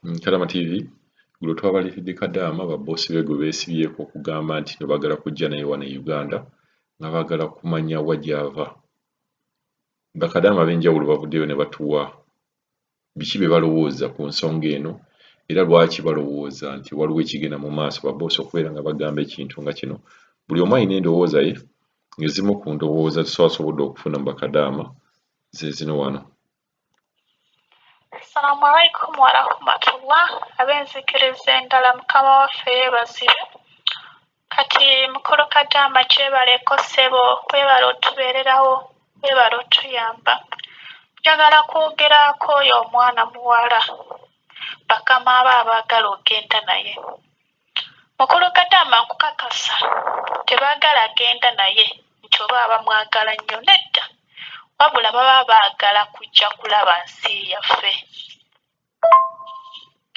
Kalama TV, gulo twabaleetedde Kadaama babboosi be gwe beesibyeko okugamba nti no baagala kujja naye wano e Uganda nga baagala kumanya wa gy'ava. Bakadaama ab'enjawulo bavuddeyo ne batuwa biki bye balowooza ku nsonga eno era lwaki balowooza nti waliwo ekigenda mu maaso babboosi okubeera nga bagamba ekintu nga kino. Buli omu alina endowooza ye ng'ezimu ku ndowooza ze twasobodde okufuna mu bakadaama ze zino wano. Assalamu alaikum warahmatullah. Ab'enzikiriza endala Mukama waffe yeebazibwe. Kati mukulu Kadaama gyebaleko ssebo, weebale otubeererawo, weebale otuyamba. Njagala kwogeraako oyo omwana muwala bakama be abaagala ogenda naye. Mukulu Kadaama nkukakasa tebaagala genda naye nti oba bamwagala nnyo nedda, wabula baba baagala kujja kulaba nsi yaffe.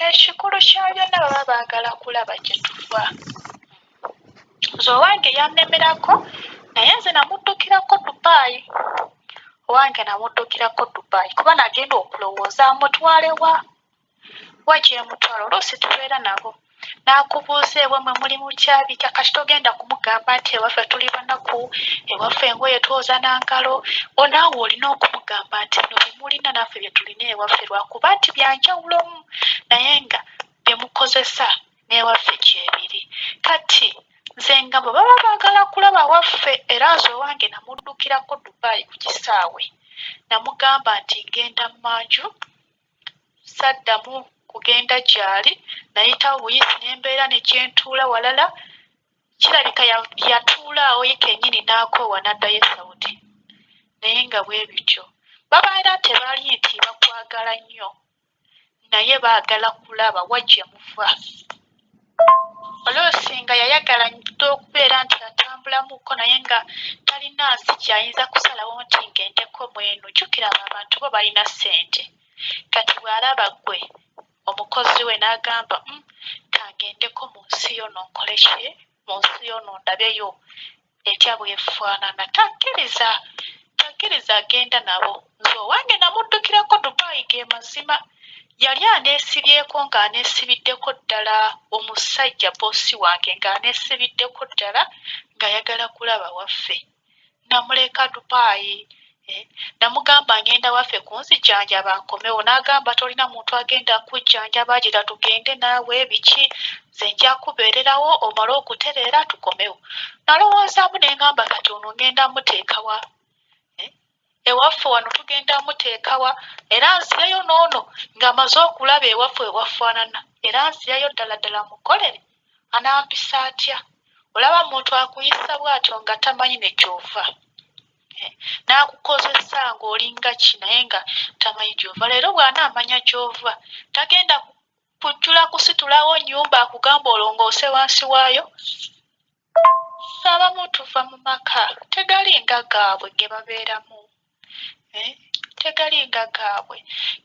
Ekikulu kya byonna baba baagala kulaba gye tuva. Nze owange yannemerako naye nze namuddukirako Dubai. Owange namuddukirako Dubai kuba nagenda okulowooza amutwale wa? Wa gyemutwala oluusi tubeera nabo n'akubuuza ewamwe muli mutya bitya kati togenda kumugamba nti ewaffe tuli banaku ewaffe engoye twoza na ngalo onaawe olina okumugamba nti bino bye mulina naffe bye tulina ewaffe lwakuba nti bya njawulomu naye nga bye mukozesa n'ewaffe gyebiri kati nze nga bwe baba baagala kulaba waffe era nze owange namuddukirako Dubai ku kisaawe namugamba nti ngenda mmanju Saddamu kugenda gy'ali, nayitawo buyisi ne mbeera ne gye ntuula walala. Kirabika yatuula awo ye kennyini n'akoowa n'addayo e Saudi. Naye nga bwe bityo. Babeera tebali nti bakwagala nnyo, naye baagala kulaba wa gye muva. Oluusi nga yayagala dda okubeera nti atambulamuko naye nga talina nsi gy'ayinza kusalawo nti ngendeko mw'eno. Jjukira abo abantu bo balina ssente. Kati bw'alaba ggwe omukozi we n'agamba umm kangendeko mu nsi yono nkole ki, mu nsi yono ndabeyo etya bw'efaanana. Takkiriza, takkiriza agenda nabo. Nze owange namuddukirako Dubai ge mazima. Yali aneesibyeko ng'aneesibiddeko ddala omusajja bboosi wange ng'aneesibiddeko ddala ng'ayagala kulaba waffe. Namuleka Dubai eh, namugamba ngenda waffe kunzijanjaba nkomewo n'agamba tolina muntu agenda kujjanjaba gira tugende naawe biki nze nja kubeererawo omale okutereera tukomewo. Nalowoozaamu ne ngamba kati ono ngenda muteeka wa eh, ewaffe wano tugenda muteeka wa era nzireyo n'ono ng'amaze okulaba ewaffe wewafaanana era nzireyo ddala ddala mukolere anampisa atya? Olaba muntu akuyisa bwatyo nga tamanyi ne gy'ova eh, n'akukozesa ng'olinga ki naye nga tamanyi gy'ova. Leero bw'anaamanya gy'ova tagenda kujjula kusitulawo nnyumba akugamba olongoose wansi waayo. Abamu tuva mu maka tegalinga gaabwe ge babeeramu eh, tegalinga gaabwe.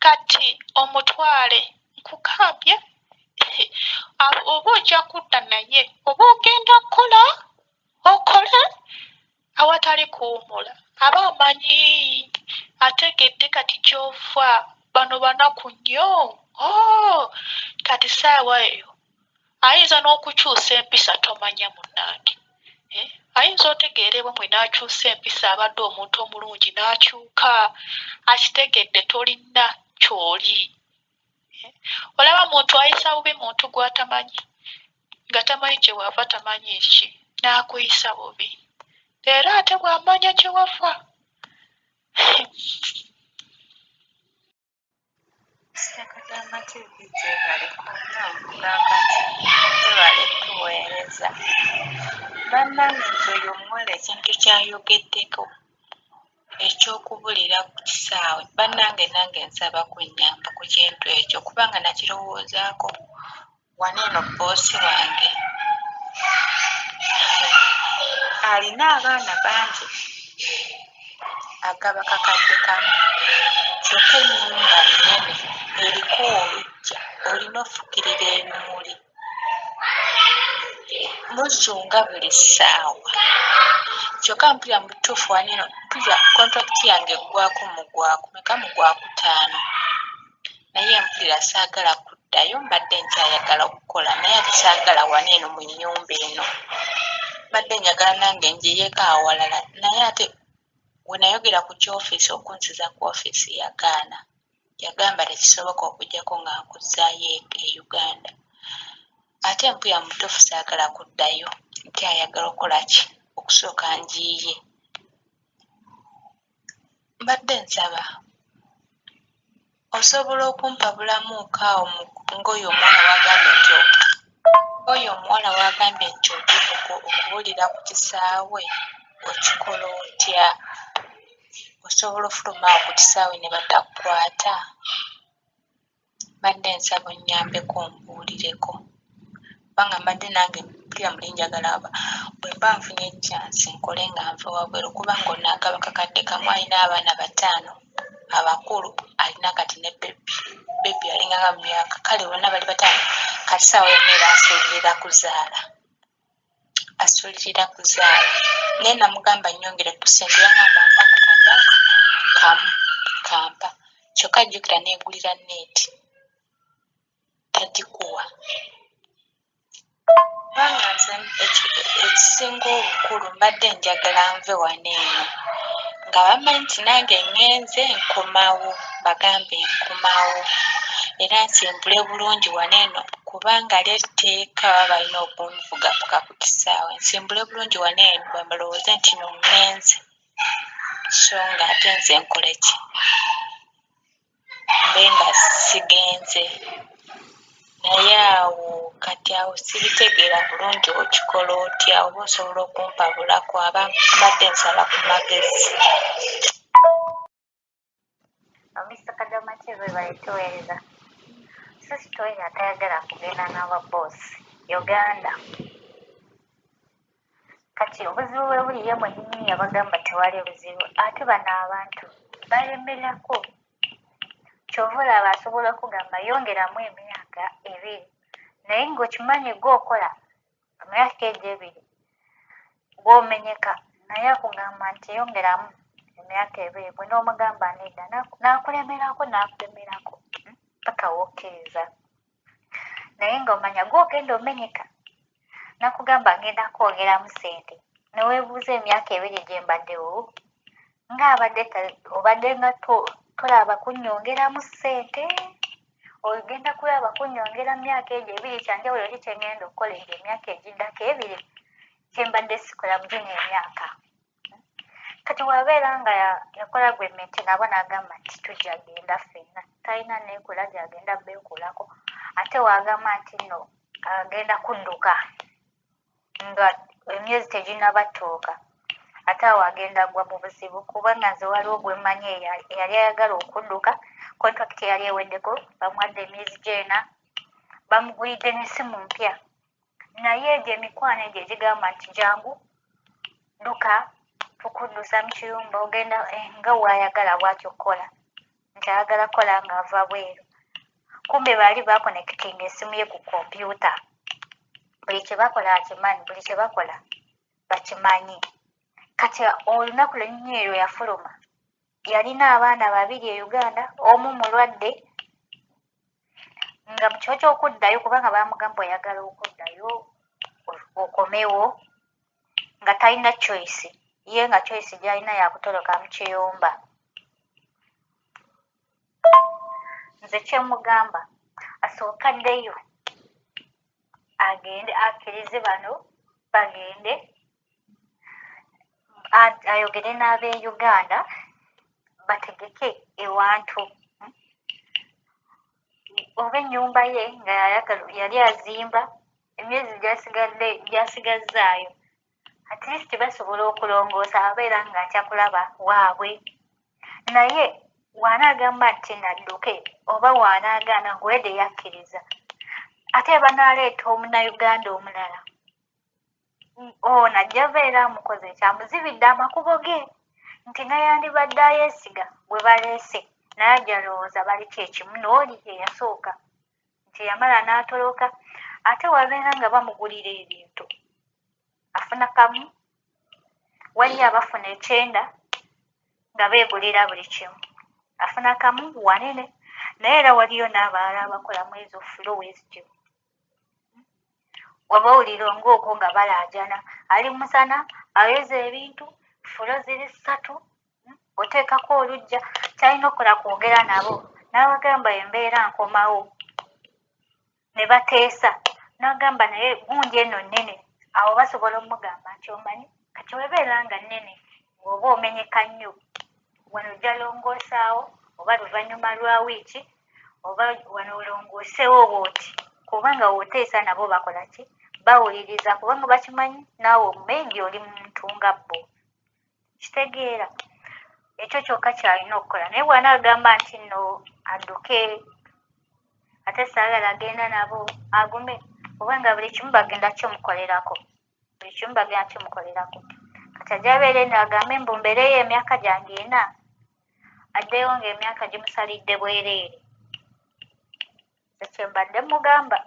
Kati omutwale nkugambye oba ojja kudda naye oba ogenda kukola okole awatali kuwumula aba amanyi ategedde kati gy'ova bano banaku nnyo oh, kati saawa eyo ayinza n'okukyusa empisa tomanya munnange eh? Ayinza otegeera ewamwe n'akyusa empisa abadde omuntu omulungi n'akyuka akitegedde tolina ky'oli eh? Olaba muntu ayisa bubi muntu gw'atamanyi nga tamanyi gye wava tamanyi ki n'akuyisa bubi leero ate bw'amanya gye wava Ssekadaama TV gyebaleko nnyo nkugamba nti webale tuweereza. Bannange nze oyo omuwala ekintu kyayogeddeko eky'okubulira ku kisaawe bannange nange nsaba kunnyamba ku kintu ekyo kubanga nakirowoozaako wano eno bboosi wange alina abaana bangi agaba kakadde kamu kyokka ennyumba nnene eriko oluggya olina ofukirira ebimuli muzunga buli ssaawa kyokka mpulira mu butuufu wano eno mpulira kontulakiti yange eggwaako mu gwakumeka mu gwakutaano naye mpulira saagala kudda. kuddayo, mbadde nkyayagala okukola naye ate saagala wano eno mu nnyumba eno. Mbadde njagala nange njiyeeko awalala naye ate we nayogera ku ky'ofiisi okunziza ku ofiisi yagaana. Yagamba tekisoboka okuggyako nga nkuzzaayo e Uganda. Ate mpuya mu butuufu saagala kuddayo, nkyayagala okukola ki? Okusooka njiiye. Mbadde nsaba osobola okumpabulamuuko awo ng'oyo omuwala w'agambye nti oyo omuwala w'agambye nti okubulira ku kisaawe okikola otya? Osobola ofuluma awo ku kisaawe ne batakukwata? Mbadde nsaba onnyambeko ombuulireko kubanga mbadde nange mpulira muli njagala bwe mba nfunye chance nkole nga nva wabweru kubanga ono agaba kakadde kamu alina abaana bataano abakulu alina kati ne bbebi, bbebi alinga nga mu myaka kale bonna bali bataano kati ssaawa yonna era asuulirira kuzaala, asuulirira kuzaala naye namugamba nnyongere ku ssente yangamba mpa akakadde ako kamu kampa kyokka jjukira neegulira neeti tagikuwa. Kubanga nze ekisinga obukulu mbadde njagala nve wano eno nga bamanyi nti nange ŋŋenze nkomawo, bagambe nkomawo era nsimbule bulungi wano eno kubanga lyo etteeka baba balina okunvuga ppaka ku kisaawe. Nsimbule bulungi wano eno balowooze nti no ŋŋenze so ng'ate nze nkole ki? Mbe nga sigenze. Naye awo kati awo sibitegeera bulungi okikola otya oba osobola okumpabulako aba mbadde nsaba ku magezi. Mister Kadama TV webale tuweereza. Sister oyo atayagala kugenda n'aba boss Uganda. Kati obuzibu bwe buli ye mwennyini yabagamba tewali buzibu ate bano abantu balemerako. Ky'ova olaba asobola okugamba yongeramu emyaka ebiri naye ng'okimanyi gwe okola emyaka egyo ebiri gw'omenyeka naye akugamba nti yongeramu emyaka ebiri bwe n'omugamba nedda n'akulemerako n'akulemerako paka w'okkiriza naye ng'omanya gw'ogenda omenyeka nakugamba ngenda kwongeramu ssente ne weebuuza emyaka ebiri gye mbaddewo ng'abadde obadde nga tolaba kunnyongeramu ssente ogenda kulaba kunnyongera myaka egyo ebiri kyanjawulo ki kye ŋŋenda okukola egyo emyaka egiddako ebiri kye mbadde sikola mu gino emyaka. Kati bw'abeera nga yakola agreement nabo n'agamba nti tujja genda ffenna talina neekola gy'agenda beekolako ate w'agamba nti nno agenda kudduka nga emyezi teginnaba ttuuka ate awo agenda gwa mu buzibu kubanga nze waliwo gwe mmanyi eyali ayagala okudduka contract yali eweddeko bamuwadde emyezi gy'ena bamugulidde n'essimu mpya naye egyo emikwano egyo egigamba nti jangu dduka tukuddusa mu kiyumba ogenda eh, nga w'ayagala bw'atyo okukola nti ayagala kukola ng'ava bweru kumbe baali bakonekitinga essimu ye ku kompyuta buli kye bakola akimanyi buli kye bakola bakimanyi kati olunaku lwennyini erwo yafuluma yalina abaana babiri e Uganda omu mulwadde nga mu kifo ky'okuddayo kubanga baamugamba oyagala okuddayo okomewo nga talina choice ye nga choice gy'alina yakutoloka mu kiyumba nze kyemugamba asooke addeyo agende akkirize bano bagende ayogere n'ab'e Uganda bategeke ewantu oba ennyumba ye nga yayagala yali azimba emyezi gyasigadde gyasigazzaayo at least basobola okulongoosa abeera ng'atya kulaba waabwe naye w'anaagamba nti nadduke oba w'anaagaana ng'wede yakkiriza ate banaaleeta omunnayuganda omulala ono ajja beera amukoze kyamuzibidde amakubo ge nti nayandibadde ayeesiga gwe baleese naye ajja lowooza bali kyekimu n'oli eyasooka nti yamala n'atoloka ate wabeera nga bamugulira ebintu afuna kamu waliyo abafuna ekyenda nga beegulira buli kimu afuna kamu wanene Naye era waliyo n'abalala abakola mu ezo floor ezityo. Oba owulira ng'okwo nga balaajana, ali musana, ayoza ebintu, floor ziri ssatu, oteekako oluggya, ky'alina okukola kwogera nabo n'abagamba embeera nkomawo. Ne bateesa n'agamba naye gundi eno nnene, awo basobola omugamba nti omanyi kati webeera nga nnene ng'oba omenyeka nnyo, wano ojja longoosaawo oba luvannyuma lwa wiiki oba wano olongoosewo bw'oti, kubanga w'oteesa nabo bakola ki? Bawuliriza kubanga bakimanyi naawe maybe oli muntu nga bo. Kitegeera ekyo kyokka ky'alina okukola, naye bw'anaagamba nti nno adduke ate saagala agenda nabo, agume kubanga buli kimu bagenda kimukolerako, buli kimu bagenda kimukolerako. Kati ajja abeera eno agambe mbu mbeereyo emyaka gyange ena, addeyo ng'emyaka gimusalidde bwereere. Nze kye mbadde mugamba.